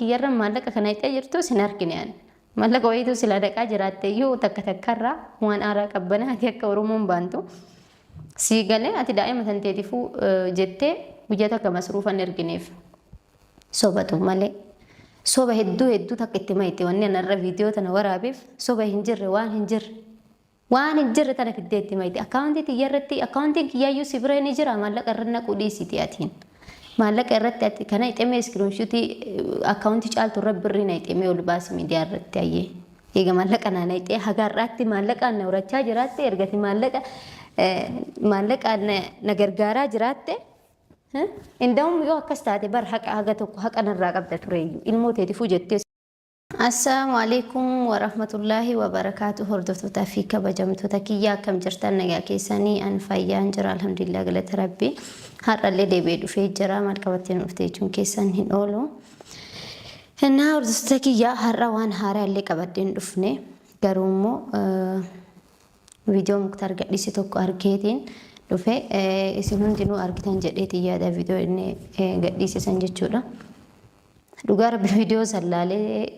Kiyyarra maallaqa kana hixee jirtu sin argine ani. Maallaqa wayiitu silaa dhaqaa jiraatte iyyuu takka takkarraa waan aaraa qabbanaa ati akka Oromoon baantu sii galee ati daa'ima tanteetifuu jettee guyyaa takka masruufa hin ergineef. Sobatu malee. Soba hedduu hedduu takka itti mayte wanni anarra viidiyoo tana waraabeef soba hin jirre waan hin jirre. Waan hin jirre tana fiddee itti mayte. Akkaawuntii tiyya irratti akkaawuntiin kiyyaayyuu si bira ni jira maallaqa irra naquu dhiisiti atiin. Maallaqa irratti ati kana ixemee iskiriinshuutii akkaawuntii caaltu irra birrii na ixemee ol baasi miidiyaa irratti ayyee. Eega maallaqa naa naqxee haga har'aatti maallaqaan na horachaa jiraatte ergati maallaqa maallaqaan na gargaaraa jiraatte Inda'um yoo akkas taate bar haqa haga tokko haqa narraa qabda tureeyyu ilmoo teetifuu jettee. Assalaamu alaikum warahmatullaahi wabarakaatu hordoftootaa fi kabajamtoota kiyya akkam jirtan nagaa keessanii an fayyaan jira alhamdulillah galata rabbi har'allee deebi'ee dhufee jira maal qabattee nu dhufte jechuun keessan hin oolu. Innaa hordoftoota kiyya har'a waan haaraa illee qabadhee hin dhufne garuu immoo viidiyoo Muktaar gadhiise tokko argeetiin dhufe isin hundinuu argitan jedheetiin yaada viidiyoo inni gadhiise san jechuudha. Dhugaa rabbi viidiyoo san laalee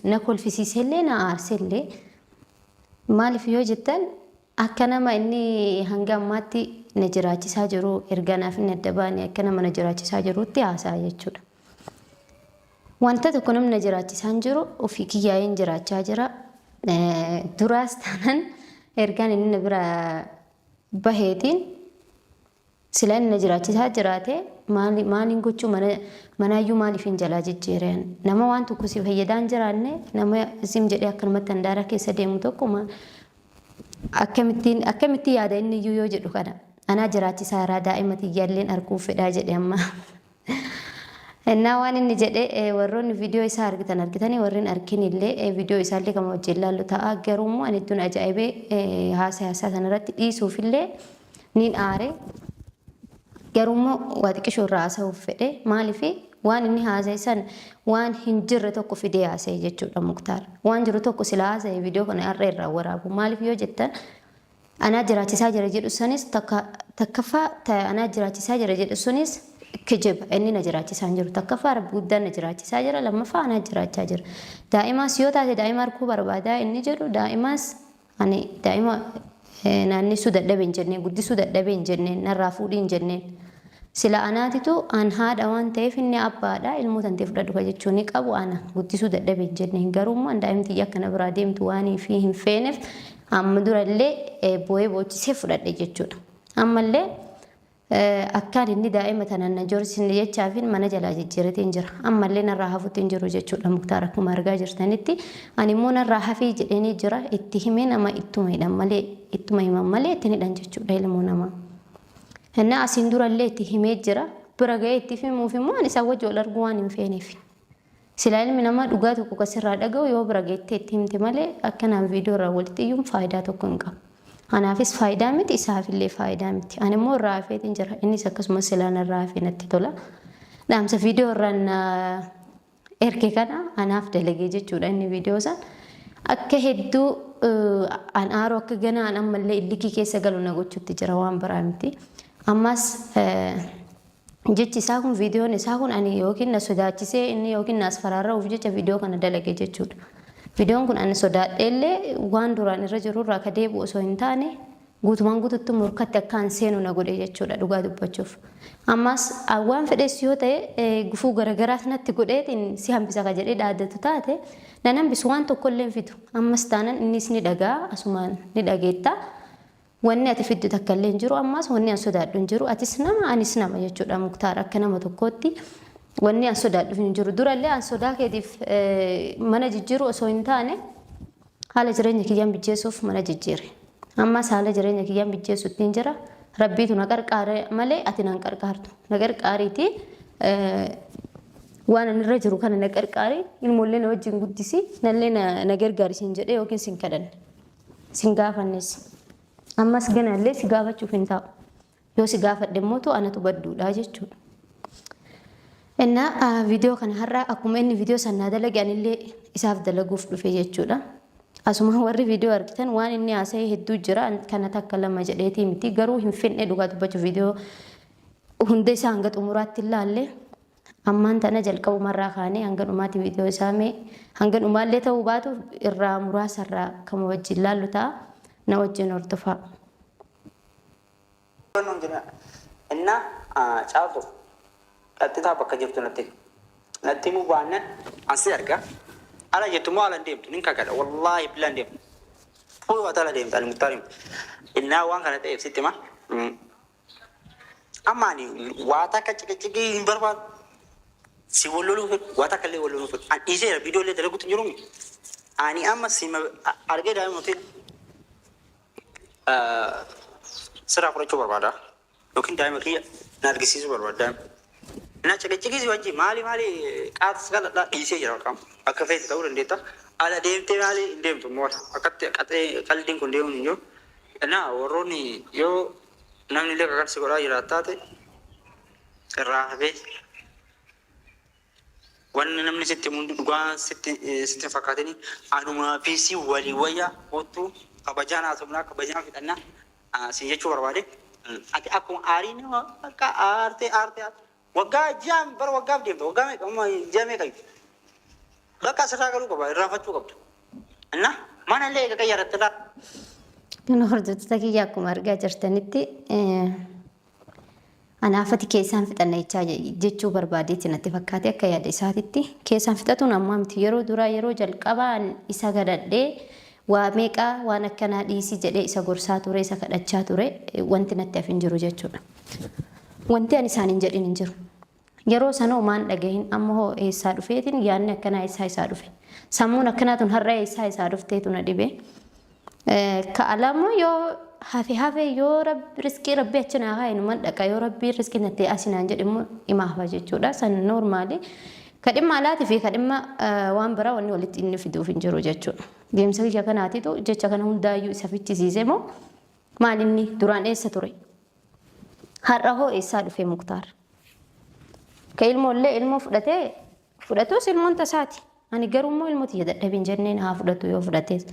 na kolfisiisellee na aarsellee maaliif yoo jettan akka nama inni hanga ammaatti na jiraachisaa jiru erga naaf inni adda baane akka nama na jiraachisaa jirutti haasa'a jechuudha. Wanta tokko namni na jiraachisaa hin jiru ofii kiyyaa'een jiraachaa jira. Duraas taanaan ergaan inni na bira baheetiin Sila inni na jiraachisaa jiraate maali maaliin gochuu mana manaayyuu maaliif hin jalaa jijjiireen nama waan tokko si fayyadaa hin jiraanne nama zim jedhee akkanumatti handaara keessa deemu tokko akkamittiin akkamitti yaada inni iyyuu yoo jedhu kana anaa jiraachisaa irraa daa'ima tiyyaalleen arguu fedhaa jedhe amma. Innaa waan inni jedhe warroonni viidiyoo isaa argitan argitanii warreen argin illee viidiyoo isaallee kama wajjin ilaallu ta'a garuu immoo ani ittuun ajaa'ibee haasaa haasaa sanarratti dhiisuufillee Niin aare. Garuu immoo waa xiqqishoo irraa haasa'uuf fedhe. Maaliif waan inni haasa'e san waan hin jirre tokko fidee haasa'e jechuudha Muktaar. Waan jiru tokko sila haasa'e viidiyoo kana har'a irraa waraabu. Maaliif yoo jettan anaa jiraachisaa jira jedhu sanis takka takkaffaa anaa jiraachisaa jira jedhu sunis kijiba inni na jiraachisaa hin jiru. Takkaffaa rabbi guddaan na jiraachisaa jira lammaffaa anaa jiraachaa jira. Daa'imaas yoo taate daa'ima arguu barbaadaa inni jedhu daa'imaas Ani daa'ima naannessuu dadhabe hin jenneen, guddisuu dadhabe hin jenneen, narraa fuudhii hin jenneen. Sila anaatitu an haadha waan ta'eef inni abbaadha ilmoo tantee fudhadhu ka jechuu ni qabu ana guddisuu dadhabe hin jenneen. Garuu immoo an daa'imti tiyya akka na biraa deemtu waanii fi hin feeneef amma durallee boo'ee boochisee fudhadhe jechuudha. Ammallee Akkaan inni daa'ima tanaan na joorsinne jechaafin mana jalaa jijjiirateen jira. Ammallee narraa hafutti hin jiru jechuudha Muktaar akkuma argaa jirtanitti. Ani immoo narraa hafii jedheenii jira itti himee nama ittuma hidhan malee ittuma himan malee ittiin hidhan jechuudha ilmoo namaa. Innaa asiin durallee itti himee jira. Bira ga'ee itti himuuf immoo ani isaan wajji wal arguu waan hin feeneef. Silaa ilmi namaa dhugaa tokko ka sirraa dhaga'u yoo bira geettee itti himte malee akkanaan viidiyoo irraa walitti iyyuun faayidaa tokko hin qabu. Anaafis faayidaa miti isaafillee faayidaa miti. Ani immoo irraa hafeetiin jira. Innis akkasumas silaa narraa hafee natti tola. Dhaamsa viidiyoo irraan na erge kana anaaf dalagee jechuudha inni viidiyoo san. Akka hedduu an aaru akka ganaa an ammallee illikii keessa galu na gochuutti jira waan biraa miti. Ammas Jechi isaa kun viidiyoon isaa kun ani yookiin na sodaachisee inni yookiin na asfaraarra'uuf jecha viidiyoo kana dalage jechuudha. Viidiyoon kun ani sodaadheellee waan duraan irra jiru irraa ka deebi'u osoo hin taane guutumaan guututti morkatti akka an seenu na godhe jechuudha dhugaa dubbachuuf. Ammas waan fedhes yoo ta'e gufuu garagaraas natti godheetiin si hambisa ka jedhee dhaadatu taate nan hambisu waan tokkollee hin fidu. Ammas taanan innis ni dhaga'a asumaan ni dhageetta. Wanni ati fiddu takka illee hin jiru ammaas wanni an sodaadhu hin jiru atis nama anis nama jechuudha Muktaar akka nama tokkootti wanni an sodaadhu hin jiru durallee an sodaa keetiif mana jijjiiru osoo hin taane haala jireenya kiyyaan bijjeessuuf mana jijjiire ammas haala jireenya kiyyaan bijjeessu ittiin jira rabbiitu na qarqaare malee ati nan qarqaartu na qarqaariiti waan ani irra jiru kana na qarqaari ilmoollee na wajjin guddisi nallee na gargaari siin jedhee yookiin sin kadhanne. Sin gaafannes. Ammas ganallee si gaafachuuf hin taa'u. Yoo si gaafadhe immoo tu anatu badduudha jechuudha. Innaa viidiyoo kana har'a akkuma inni viidiyoo san naa dalage anillee isaaf dalaguuf dhufe jechuudha. Asuma warri viidiyoo argitan waan inni haasa'e hedduu jira kana takka lama jedheetii miti garuu hin finne dhugaa dubbachuuf viidiyoo hunda isaa hanga xumuraatti ilaalle. Ammaan tana jalqabumarraa kaanee hanga dhumaatti viidiyoo isaa mee hanga dhumaallee ta'uu baatu irraa muraasarraa kama wajjin laallu ta'a na wajjin hordofaa. Inna Caaltu qaxxitaa bakka jirtu natti natti himuu baannan an si arga. Ala jettu immoo ala hin deemtu nin kakadha wallaahi billaan deemtu. Fuuluma ala deemta ani muktaar hima. Innaa waan kana ta'eef sitti hima. Amma ani waa takka ciqiciqii hin barbaadu. Si wal loluu fedhu waa takka illee wal loluu fedhu. An dhiiseera viidiyoo illee dalaguutti hin jiruumi. Ani amma si argee daa'ima sirraa fudhachuu barbaada. Yookiin daa'ima kiyya na argisiisuu barbaada daa'ima. Na ciqiciqii si wajji maali maali qaata si kadhadhaa dhiisee jira qaama. Akka feete ta'uu dandeetta. Ala deemtee maali hin deemtu immoo akkatti qaxee qaldiin kun deemuun hin jiru. Na warroonni yoo namni illee kakan si godhaa jiraat taate irraa hafee wanni namni sitti himu hundi dhugaa sitti sitti hin fakkaatini anumaa fi si walii wayya kottu kabajaan haasofnaa kabajaan fixannaa siin jechuu barbaade ati akkuma aarii nama akka aartee aartee waggaa ji'aan bara waggaaf deemta waggaa meeqa amma ji'a meeqa bakka asirraa galuu qaba irraanfachuu qabda inna mana illee eega qayyaratte irraa. Kun hordoftoota kiyya akkuma argaa jirtanitti anaafati keessaan fixanna jechaa jechuu barbaadeeti natti fakkaate akka yaada isaatitti. Keessaan fixatuun ammaa miti yeroo duraa yeroo jalqabaan isa kadhadhee waa meeqaa waan akkanaa dhiisi jedhee isa gorsaa ture isa kadhachaa ture wanti natti hafe hin jiru jechuudha. Wanti ani isaan hin jedhin hin jiru. Yeroo sana homaa hin dhagahin amma hoo eessaa dhufeetiin yaadni akkanaa eessaa isaa dhufe. Sammuun akkanaa tun har'a eessaa isaa dhufteetu na dhibe. Ka alaammoo yoo hafe hafe yoo rabbi riskii rabbi achi naa kaa'e numan dhaqa yoo rabbi riskii natti asi naan jedhe immoo ima hafa jechuudha. San noormaali. Ka dhimma alaatii fi ka dhimma waan biraa wanni walitti inni fiduuf hin jiru jechuudha. Deemsa kiyya kanaatitu jecha kana hundaayyuu isa fichisiise moo maal inni duraan eessa ture? Har'a hoo eessaa dhufe Muktaar? Ka ilmoollee ilmoo fudhatee fudhatus ilmoon tasaati. Ani garuu immoo ilmoo tiyya dadhabin jenneen haa fudhatu yoo fudhates.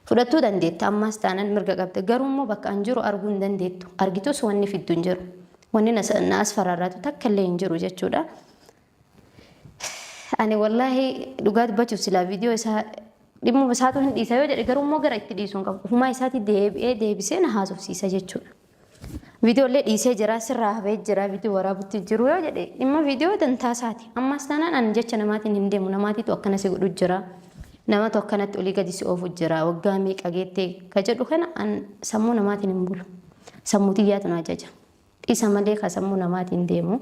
Fudhatuu dandeetta ammaas taanan mirga qabda. Garuu immoo bakka an jiru arguu hin dandeettu. Argitus wanni fiddu hin jiru. Wanni na asfaraarraatu takka illee hin jiru jechuudha. Ani wallaahi dhugaa dubbachuuf silaa viidiyoo isaa dhimmuma isaatu hin dhiisa yoo jedhe garuu immoo gara itti dhiisuu hin qabu. Ofumaa isaatti deebi'ee deebisee na haasofsiisa jechuudha. Viidiyoo illee dhiisee jira sirraa hafee jira viidiyoo waraabutti jiru yoo jedhe dhimma viidiyoo dantaa isaati. Ammas taanaan ani jecha namaatiin hin deemu namaatiitu akkana si godhu jira. Namatu akkanatti olii gadi si oofu jira waggaa meeqa geettee ka jedhu kana an sammuu namaatiin hin bulu. Sammuu tiyyaatu na ajaja. Isa malee ka sammuu namaatiin deemu.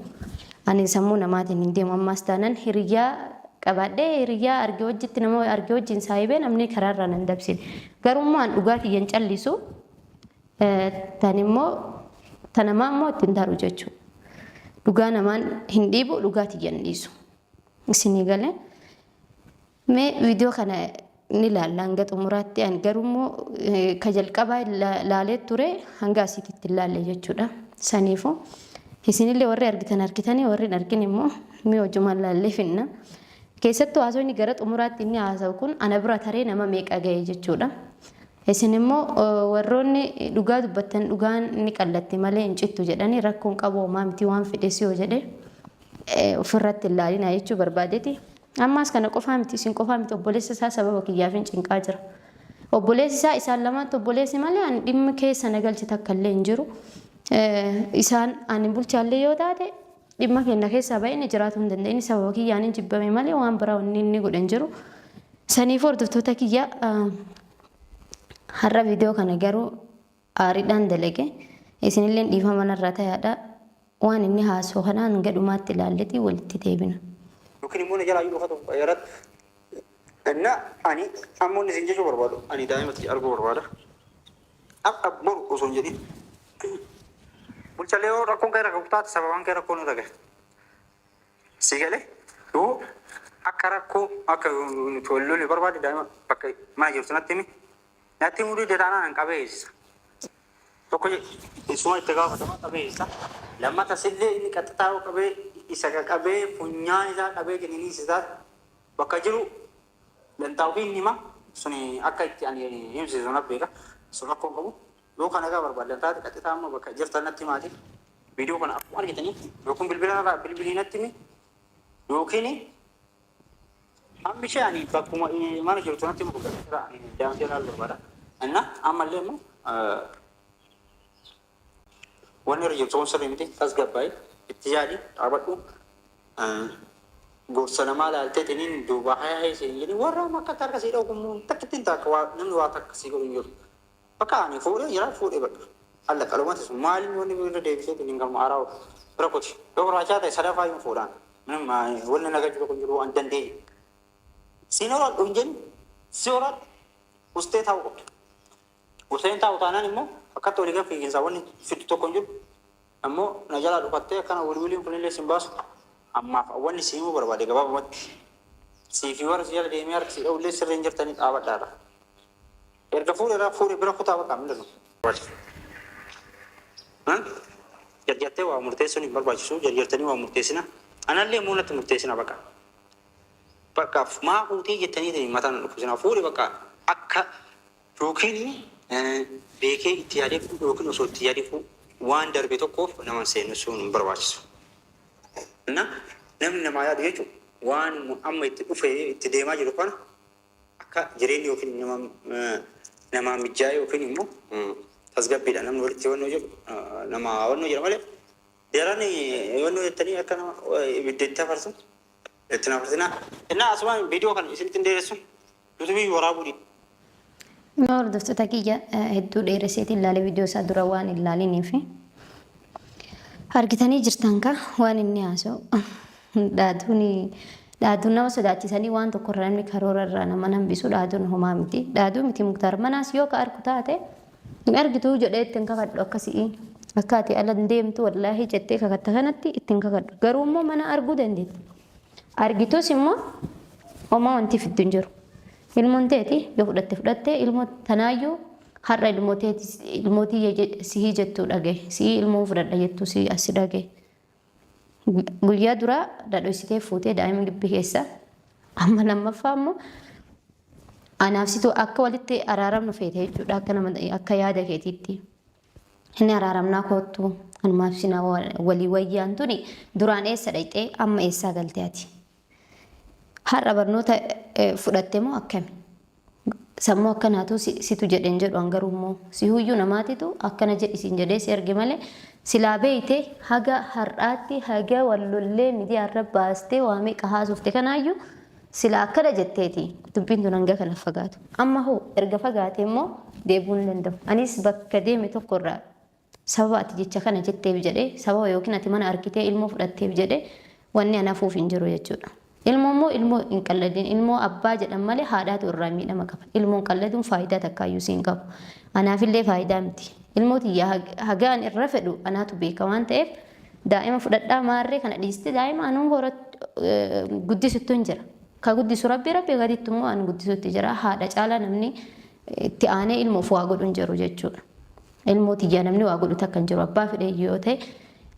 Ani sammuu namaatiin hin deemu ammas taanan hiriyyaa qabaadhee hiriyyaa arge wajjitti nama arge wajjin saahibee namni karaarraa nan dabsine. Garuu immoo an dhugaa kiyya hin callisu. Tan immoo ta namaa immoo ittiin taru jechuudha. Dhugaa namaan hin dhiibu dhugaa tiyya hin dhiisu. Isinii galee. Mee viidiyoo kana ni ilaalla hanga xumuraatti ani garuu immoo ka jalqabaa laalee ture hanga asiititti hin laalle jechuudha. Saniifuu isinillee warri argitan argitanii warri hin argin immoo mee hojjumaan laallee finna. Keessattuu haasofni gara xumuraatti inni haasa'u kun ana bira taree nama meeqa ga'e jechuudha. Isin immoo warroonni dhugaa dubbattan dhugaan ni qallatti malee hin cittu jedhanii rakkoon qabu homaa miti waan fedhes yoo jedhe ofirratti hin laalinaa jechuu barbaadeeti. Ammaas kana qofaa miti isin qofaa miti obboleessa isaa sababa kiyyaaf hin cinqaa jira. Obboleessi isaa isaan lamaatti obboleessi malee ani dhimmi keessa na galche takka illee hin jiru. Isaan ani bulchaallee yoo taate dhimma keenya keessaa ba'ee inni jiraatuu hin danda'in sababa kiyyaan hin jibbame malee waan biraa wanni inni godhe hin jiru. Saniif hordoftoota kiyya har'a viidiyoo kana garuu aariidhaan dalage isinillee dhiifama narraa tayaadha waan inni haasoo kana hanga dhumaatti ilaalleti walitti deebina. Yookiin immoo na jalaa yoo dhokatu irratti na ani ammoo inni isin jechuu barbaadu ani daa'ima tiyya arguu barbaada. Har'a boru osoo hin jedhin. Bulchalee yoo rakkoon kee rakkoo taate sababaan kee rakkoon irra gahe. Sii galee yoo akka rakkoo akka nuti wal lolli barbaade daa'ima bakka mana jirtu natti himi. Natti himuu didde taanaan an qabee eessisa. Tokko isuma itti gaafatama qabee eessisa. Lammata sillee inni qaxxitaa yoo qabee isa qaqabee funyaan isaa qabee ciniiniisisaa bakka jiru Dantaa ofii hin hima suni akka itti ani himsiisu na beeka sun rakkoo hin qabu yoo kana egaa barbaaddan taate qaxitaa amma bakka jirtan natti himaati viidiyoo kana akkuma argitanii yookiin bilbila narraa bilbilii natti himi Yookiin hammi ishee ani bakkuma mana jirtu natti mul'ata. Ani daandii ilaaluu barbaada. Inna ammallee immoo wanni irra jirtu kun sirrii miti tasgabbaa'e itti yaadi dhaabadhu. Gorsa namaa laalteetiniin duuba haya haya siin jedhi warra amma akkatti harka sii dha'u kun takka ittiin takka waa namni waa takka sii godhu hin jiru. Bakka ani fuudhee jira fuudhee bakka. Alla qalumatti sun maaliin wanni irra deebiseetiin galma haaraa bira kuti. Yoo barbaachaa ta'e sadaffaa hin fuudhaan. Minim wanni naga jiru kun jiru an dandeenye. Siin horadhu hin jenni si horadhu ustee taa'u qabda. Usteen taa'u taanaan immoo akkatti olii gad fiiginsaa wanni fiddu tokko hin jiru. Ammoo na jalaa dhokattee akkana wiliwiliin kunillee sin baasu. Ammaaf wanni si himuu barbaade gabaabumatti sii fi warra si jala deemee harka si dha'ullee sirrii hin jirtanii dhaabadhaadha. Erga fuudhe irraa fuudhe bira kutaa bakka hin Jarjartee waa murteessuun hin barbaachisu. Jarjartanii waa murteessina. Anallee immoo natti murteessina bakka. Bakka maa fuutee jettanii mataan na dhukkubsina. Fuudhe bakka akka yookiin beekee itti yaadee fuudhu yookiin osoo itti yaadee fuudhu waan darbe tokkoof nama seenessuun hin barbaachisu. Na namni namaa yaadu jechuun waan amma itti dhufe itti deemaa jiru kana akka jireenyi yookiin nama namaa mijaa'e yookiin immoo tasgabbiidha namni walitti wannoo jedhu nama wannoo jira malee daran wannoo jettanii akka nama ibidda itti afarsu itti nafarsinaa. Innaa asumaan viidiyoo kana isinitti hin dheeressu yuutuubii waraabuu dhiisa. Mee hordoftoota kiyya hedduu dheeresseetiin ilaale viidiyoo isaa dura waan hin laaliniif argitanii jirtan ka waan inni haasa'u dhaaduun dhaaduun nama sodaachisanii waan tokko irraa namni karoora irraa nama hambisu dhaaduun homaa miti dhaaduu miti muktaar manaas yoo ka argu taate hin argituu jedhee ittiin kakadhu akkasii akka ati ala hin deemtu wallaahi jettee kakatta kanatti ittiin kakadhu garuu immoo mana arguu dandeetti argitus immoo homaa wanti fiddu hin jiru. Ilmoon teeti yoo fudhatte fudhatte ilmoo tanaayyuu har'a ilmoo teeti ilmoo tiyya sihii jettuu dhagaye sihii ilmoon fudhadha jettuu sihii asi dhagaye. Guyyaa duraa dhadhoysitee fuutee daa'ima gibbii keessa amma lammaffaa immoo anaaf situ akka walitti araaramnu feete jechuudha akka nama akka yaada keetiitti. Inni araaramnaa koottu anumaaf sina walii wayyaan tuni duraan eessa dhayxee amma eessaa galte ati. Har'a barnoota fudhatte moo akkami? Sammuu akkanaatu situ jedhen jedhu an garuu immoo sihuyyuu namaatitu akkana jedhi siin jedhee si erge malee silaa beeyte haga har'aatti haga wal lollee miidiyaa irra baastee waa meeqa haasofte kanaayyuu silaa akkana jetteeti dubbiin tun hanga kana fagaatu. Amma hoo erga fagaate immoo deebi'uu hin danda'u. Anis bakka deeme tokko irraa Sababa ati jecha kana jetteef jedhee, sababa yookiin ati mana argitee ilmoo fudhatteef jedhee wanni an hafuuf hin jiru jechuudha. Ilmoo immoo ilmoo hin qalladin. Ilmoo abbaa jedhan malee haadhaatu irraa miidhama qaba. Ilmoon qalladuun faayidaa takkaayyuu siin qabu. Anaafillee faayidaa miti. Ilmoo tiyya haga an irra fedhu anaatu beeka waan ta'eef daa'ima fudhadhaa maarree kana dhiiste daa'ima anuu horat guddisuttu hin jira. Ka guddisu rabbi rabbi gaditti immoo an guddisutti jira. Haadha caalaa namni itti aanee ilmoof waa godhu hin jiru jechuudha. Ilmoo tiyyaa namni waa godhu takka hin jiru. Abbaa fedhe yoo ta'e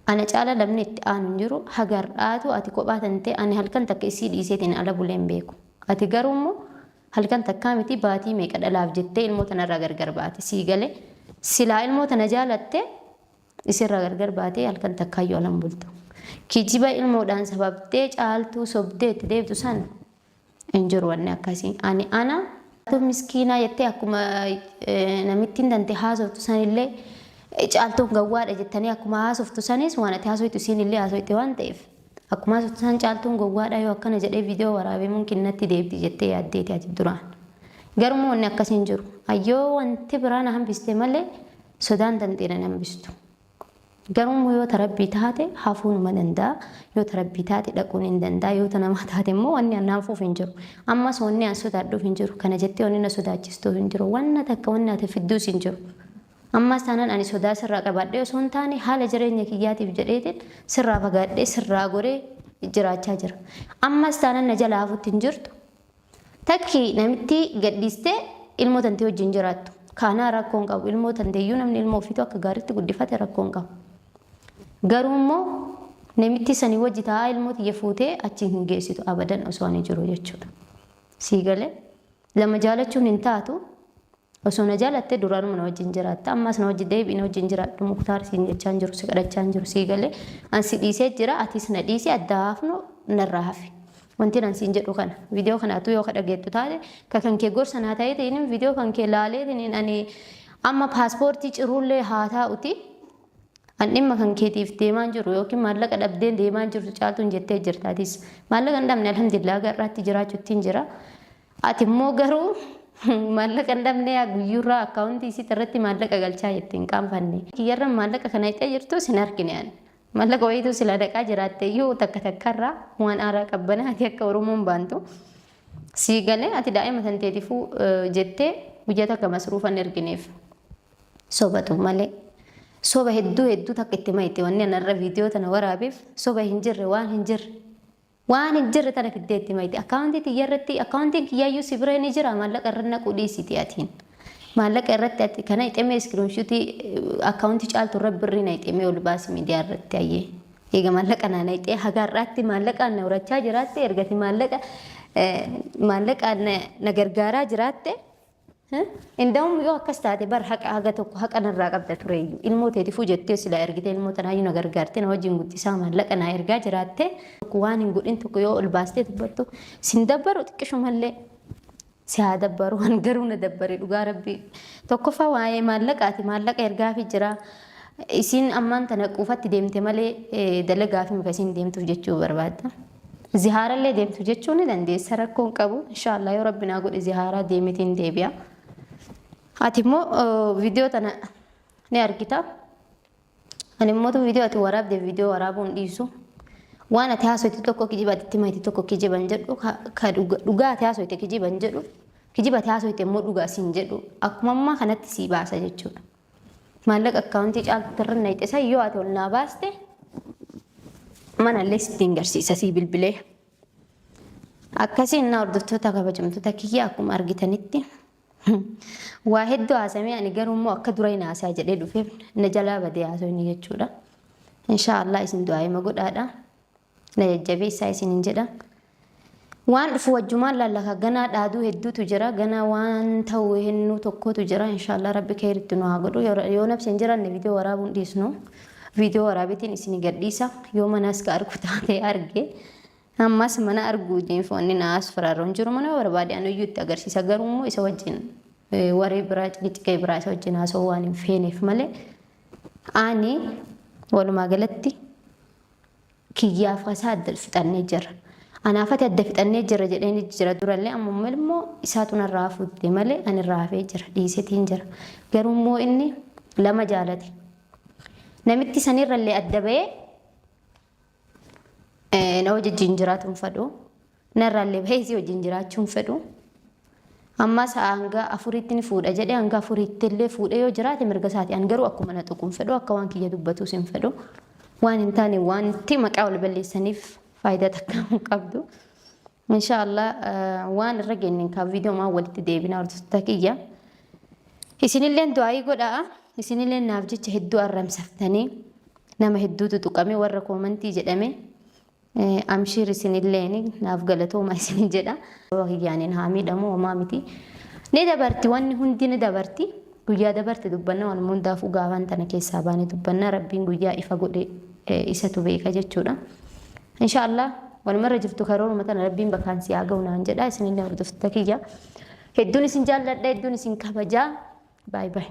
ana caala namni itti aanu hin jiru. Haga har'aatu ati kophaa tantee ani halkan takka isii dhiiseetiin ala bulee hin beeku. Ati garuu immoo halkan takkaa miti baatii meeqa dhalaaf jettee ilmoo tanarraa gargar baate sii galee silaa ilmoo tana jaalatte isirraa gargar baatee halkan takkaayyuu alan bultu. Kijiba ilmoodhaan sababtee caaltuu sobdee itti deebitu san hin jiru wanni akkasii. Ani ana miskiinaa jettee akkuma namittiin tante haasoftu sanillee caaltuun gawwaadha jettanii akkuma haasoftu sanis waan ati haasoftu isiin illee haasofte waan ta'eef akkuma haasoftu san caaltuun gowwaadha yoo akkana jedhee viidiyoo waraabee mumkin natti deebiti jettee yaaddeeti ati duraan. Garuu wanni akkasii hin jiru. Ayyoo wanti biraa na hambiste malee sodaan tantee na hambistu. Garuu immoo yoo ta Rabbii taate hafuu numa danda'a. Yoo ta Rabbii taate dhaquun hin danda'a. Yoo ta namaa taate immoo wanni an hafuuf hin jiru. Ammas wanni an sodaadhuuf hin jiru. Kana jettee wanni na sodaachistuuf hin jiru. Wanna takka wanni ati fidduus hin jiru. Ammas taanaan ani sodaa sirraa qabaadhee osoo hin taane haala jireenya kiyyaatiif jedheetiin sirraa fagaadhee sirraa goree jiraachaa jira. Ammas taanaan na jala hafuutti hin jirtu. Takki namitti gadhiistee ilmoo tantee wajjin jiraattu. Kaanaa rakkoo hin qabu. Ilmoo tanteeyyuu namni ilmoo ofiitu akka gaariitti guddifate rakkoo hin qabu. Garuu immoo namitti sanii wajji taa'aa ilmoo tiyya fuutee achi hin geessitu abadan osoo ani jiru jechuudha. Sii galee lama jaalachuun hin taatu. Osoo na jaalatte duraanuma na wajjin jiraatta. Ammas na wajji deebi'i na wajjin jiraadhu Muktaar siin jechaa hin jiru si kadhachaa hin jiru sii galee. An si dhiisee jira atis na dhiisi adda haafnu. narraa hafi. Wanti an siin jedhu kana viidiyoo kana atuu yoo ka dhageettu taate ka kan kee gorsa naa ta'eetiin viidiyoo kan kee laaleetiin ani amma paaspoortii ciruullee haa taa'uti. An dhimma kan keetiif deemaan jiru yookiin maallaqa dhabdeen deemaan jirtu caaltuun jettee jirta atis. Maallaqa hin dhabne alhamdulillah garraatti jiraachuuttiin jira. Ati immoo garuu maallaqa hin dhabne guyyuurraa akkaawuntii isiit irratti maallaqa galchaa jette hin qaanfanne. Kiyyarra maallaqa kana hixee jirtu sin argine ani. Maallaqa wayiitu sila dhaqaa jiraatte iyyuu takka takkarraa waan aaraa qabbanaati akka Oromoon baantu. Sii galee ati daa'ima tanteetifuu jettee guyyaa takka masruufan ergineef. Sobatu malee. Soba hedduu hedduu takka itti mayte wanni anarra viidiyoo tana waraabeef soba hin jirre waan hin jirre. Waan hin jirre tana fiddee itti mayte. Akkaawuntii tiyya irratti akkaawuntiin kiyyaayyuu si bira ni jira maallaqa irra naquu dhiisiti atiin. Maallaqa irratti ati kana ixemee iskiriinshuutii akkaawuntii caaltu irra birrii na ixemee ol baasi miidiyaa irratti ayyee. Eega maallaqa naa naqxee haga har'aatti maallaqaan na horachaa jiraatte ergati maallaqa maallaqaan na gargaaraa jiraatte Inda'um yoo akkas taate bar haqa haga tokko haqa narraa qabda tureeyyu ilmoo teetifuu jettee silaa ergitee ilmoo tanaayyuu na gargaarte na wajjin guddisaa maallaqa naa ergaa jiraatte waan hin godhin tokko yoo ol baastee dubbattu sin dabbaru xiqqishumallee si haa dabbaru an garuu na dabbare dhugaa rabbii tokkoffaa waa'ee maallaqaati maallaqa ergaafi jira isiin ammaan tana quufatti deemte malee dalagaafi mika isiin deemtuuf jechuu barbaadda zihaarallee deemtu jechuu ni dandeessa rakkoon qabu inshaallah yoo rabbi naa godhe zihaaraa deemetiin deebi'a ati immoo viidiyoo tana ni argita. Ani immoo viidiyoo ati waraabde viidiyoo waraabuu hin dhiisu. Waan ati haasoyte tokko kijiba ati itti mayti tokko kijiba hin jedhu ka dhugaa ati haasoyte kijiba hin jedhu kijiba ati haasoyte immoo dhugaa siin jedhu akkuma ammaa kanatti sii baasa jechuudha. Maallaqa akkaawuntii caaltutti irra nayxe san yoo ati ol naa baaste manallee sittiin garsiisa sii bilbilee. Akkasiin na hordoftoota kabajamtoota kiyya akkuma argitanitti Waa hedduu haasamee ani garuu immoo akka dura hin haasaa jedhee dhufeef na jalaa badee haasofni jechuudha. Inshaa Allah isin du'aayima godhaadha. Na jajjabeessaa isinin jedha. Waan dhufu wajjumaan laallaka ganaa dhaaduu hedduutu jira. Ganaa waan ta'u hennuu tokkotu jira. Inshaa Allah rabbi keeritti nu haa godhu. Yoo nafsi hin jiranne viidiyoo waraabuun dhiisnu. Viidiyoo waraabeetiin isin gadhiisa. Yoo manaas ka argu taate arge. Ammas mana arguutiin wanni na asfaraarru hin jiru. Mana yoo barbaade anuyyuu itti agarsiisa. Garuu immoo isa wajjin waree biraa ciqiciqee biraa isa wajjin haasa'uu waan hin feeneef malee ani walumaa galatti kiyyaaf isaa adda fixannee jirra. Anaaf ati adda fixannee jirra jedheen jira durallee amma immoo isaatu narraa hafuutti malee ani irraa hafee jira dhiisetiin jira. Garuu immoo inni lama jaalate. Namitti sanirrallee adda ba'ee Na wajjin jiraatu hin fedhu. Narraallee bahee isii wajjin jiraachuu hin fedhu. Ammas hanga afuritti ni fuudha jedhee hanga afuritti illee fuudhee yoo jiraate mirga isaati. An garuu akkuma na tuqu hin fedhu akka waan kiyya dubbatus hin fedhu. Waan hin taane wanti maqaa wal balleessaniif faayidaa takka hin qabdu. Inshaallah waan irra geenye kaa viidiyoo maa walitti deebina hordoftoota kiyya. Isinilleen du'aayii godhaa. Isinilleen naaf jecha hedduu arramsaftanii nama hedduutu tuqame warra koomantii jedhame amshiir isinilleen naaf galatooma isin jedha. Kiyyaaniin haa miidhamu homaa miti. Ni dabarti wanni hundi ni dabarti. Guyyaa dabarte dubbanna waan hundaafuu gaafaan tana keessaa baane dubbanna rabbiin guyyaa ifa godhe isatu beeka jechuudha. Inshaallah walumarra jirtu karooruma tana rabbiin bakkaan si haa ga'u naan jedha isinillee hordoftoota kiyya. Hedduun isin jaalladha hedduun isin kabajaa. Baay baay.